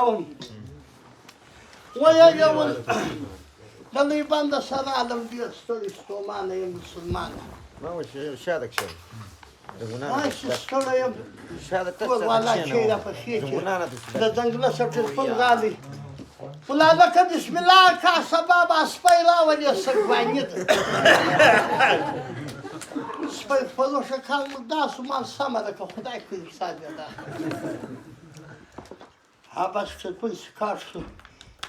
کوم ویل یې ول د لوی بنده سره عالم ډېر ستړی ستومانه یم مسلمانه ما و شاده کښېنه. داسې ستړی یم کور والا چای را پخې کړي د ځنګله څخه ټلیفون راغی ولا لکه بسم الله کا سبا به سپی راولې سګواني ده سپی خپلو ښه کار موږ داسو مال سمه ده که خدای کوي حساب یې ده ها بس ټلیفون چې کار شو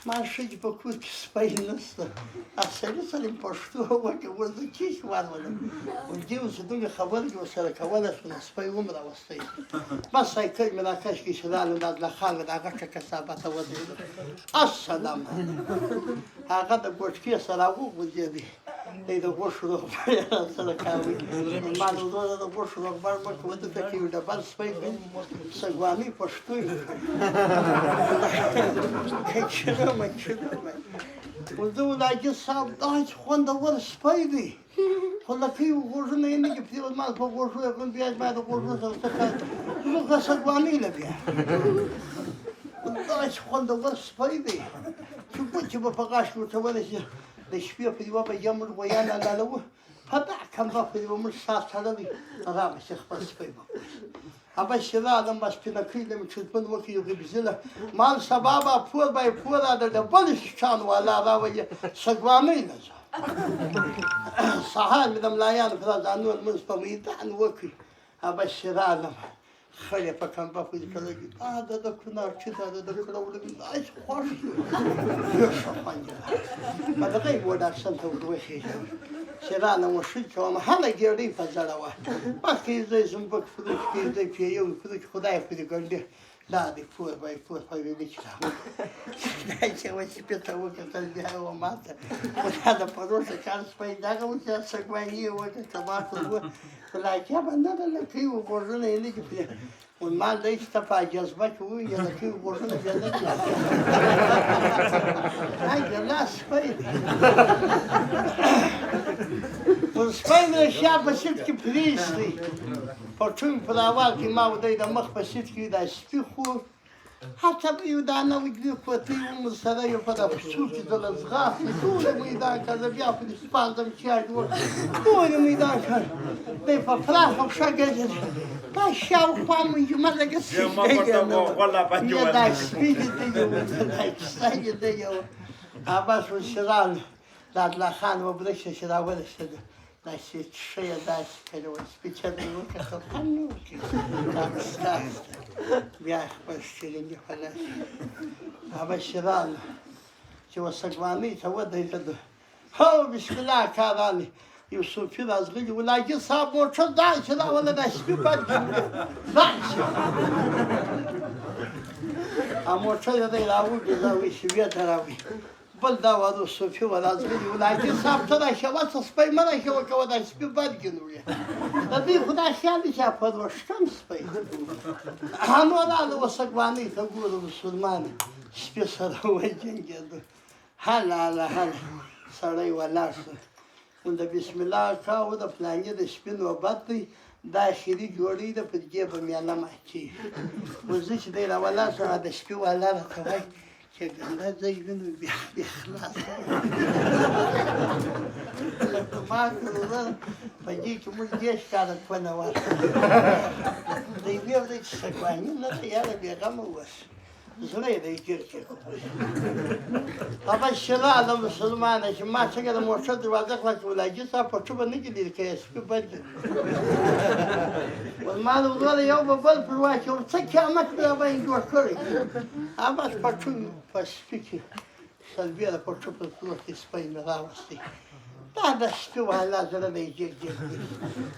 ما ښځې په کور کې سپی نشته سړي سره مې پښتو وکړه اوس زه چیش ورولم ورځې اوس دومره خبرې مې ورسره کولی شو نو سپی هم راوستی بس سایکل مې راکش کړي چې رالم د عبدالله خان مې د غټه کثافته ودرېده السلام هغه د ګوټکې سره وغورځېدی دی د غوښو روغبړ یې راسره کاوه. ما له وروره د غوښو روغبړ مه کوه، دلته که یو ډبل سپی وي، سګوانۍ پښتو یې کړې. چیرمه چیرمه زه ولاجي صاحب داسې خوندور سپی دی، خو لکۍ غوږونه یې نه دي پرېوت. ما په غوږو یې کړم، بیا زما د غوږو سره څه کار؟ زه سګوانۍ له بیا داسې خوندور سپی دی چې ګوتې به په غاښ کې ورته ورسي. د شپې په یوه بجه موږ غویان حلالوو، په دا کمبه پورې به موږ ساه تړلی را به شي خپل سپی به هغه چې راغلم بس پینکۍ له مې ټلیفون وکړ یو غبزي له مال سبا به پور به یې پور را د ډبل شان والا راولي سګوانۍ نه ځه. سهار مې د ملایانو پر اذانو لمونځ په میدان وکړ. هغه چې راغلم خړې په کمبه پورې تړلې، دا د ده کوناټي دا د ده کړه وړه مې داسې خوښ شو، ډېر ښه خوند یې راکړ. مدغۍ مو ډاکټر ته ور وخېژوم چې رالم وښي کوم، هله ګېډۍ په زړه وه. بس که یې ځای زنبک فروش که یې ځای پیو فروش خدای پورې ګنډي. دا دی پور بای پور په ویلي کې راوړي. دا چې وه سپي ته وکتل بیا یې وماته خو دا د پروسه کار سپی دغه و چې سګواني یې وکړه ما ته وه خو لا عجبه نه ده لکۍ و غوږونه یې نه دي پرې مال دی چې ته په جذبه کې ووینې لکۍ و غوږونه بیا نه دي دا ګلا سپی دی. خو سپی مې شا په سیټ کې پرېښتی، پټو مې پر اول کې ما و دی د مخ په سیټ کې دا سپي خو هڅه به یو دانه وږي کوتۍ وم سره یو په دا کوڅو کې زه له ځغاستې ټولې میدان کړ، زه بیا پرې سپانځم چا جوړ ټولې میدان کړ. دی په پراخه پښه ګرځېده، دا شاوخوا منجمه لږه سجده یې دا سپي لیدلي وو، دا کیسه لیدلې وه. بس اوس چې راغلو د عبدالله خان وبرکې چې راورسېده داسې ښه یې داسې کړې وه، سپي چغې یې وکتل خوند نه ورکوي بیا خپل سټیرینګ یې په لاس هغه چې راغله چې وسګوانۍ ته ودرېدو، هو بسم الله کار راغلی یو صوفي راځغلي و، لاجي صاحب موټر داسې راوله دا سپي بد جوړي داسې موټر یې دی راوګرځاوه چې ویې دراوی. بل دا وارو صوفي و راځغلي و، لاجي صاحب ته راښوه څه سپی مه راښوه کوه دا سپي بد ګنوي. د دوی خو دا خیال دی چې پروښکم سپی نو راله وسګوانۍ ته ګوره مسلمان سپي سره وجنګېدو. هله هله هله سړی ولاړ شو نو د بسم الله کاوه د فلاني د سپي نوبت دی، دا اخري جوړۍ ده پر دې به میله ماتېږي. اوس زه چې دی راولاړ شو د سپي والا راته وایي چې ګنده ځای وینو بیا بیا خلاص ما وروره په دې کې موږ 30 کاله کونه ورکړه. د یوې ورځې چې سګواني نه ده یاره بېغمه اوسه، زړه یې دی ګیر کې هغه چې راغله مسلمانه چې ما څنګه د موټر دروازه خلاصه کړه، ولاجي صاحب پټو به نه دي لیرې کړی سپي بد دي. ما له وروره یو به بل پر واچوم څه قیامت مې راباندې جوړ کړی. هغه بس پټو په سپي کې سربېره پټو پر پروت دی، سپی مې راوستی. دا د سپي والا زړه دی جګ جګ دی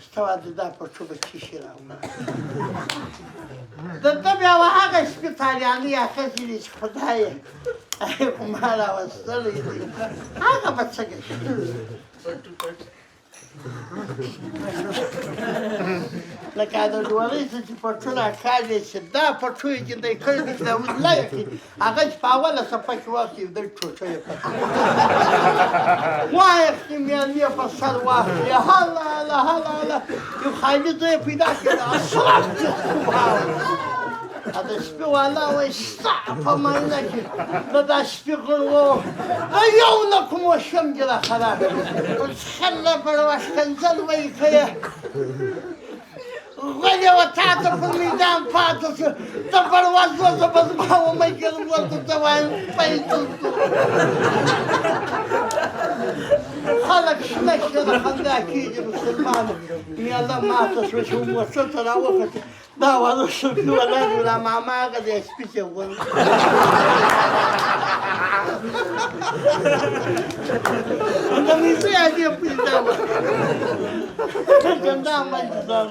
چې ته وا دا پټو به څه شي راوړي. د ده بیا هغه سپي تالیانۍ اخیستې دي چې خدای یې خو ما راوستلی دی، هغه به څنګه شي؟ لکه د ډولۍ څه چې پټو راکاږي چې دا پټو یې جندی کړی دی چې دا وزله یې کړي، هغه چې په اوله صفحه کې واخلي دی ټوټه یې پکې واخلي، میلمې په سر واخلي، هله هله هله هله یو خالي ځای یې پیدا کړي، اسرف چې د سپي والا وایي ستا په معاینه کې زه دا سپي غړو زه یو نه کوم وشم دې را خراب اوس خله بړوا ښکنځل وایي که یې غلې وه تا ته پر میدان پاته شو ته بړوا زه زه به زما ومګر ورته ته وایم پیدا خلک شنه شنه د خندا کېږي. مسلمانه میله ماته شوه چې موټر ته راوخته، دا واده سپي ولاړ و، دا ماما هغه دی سپي چې غول د میزې هغې پیدا وه. ګندا مجلس.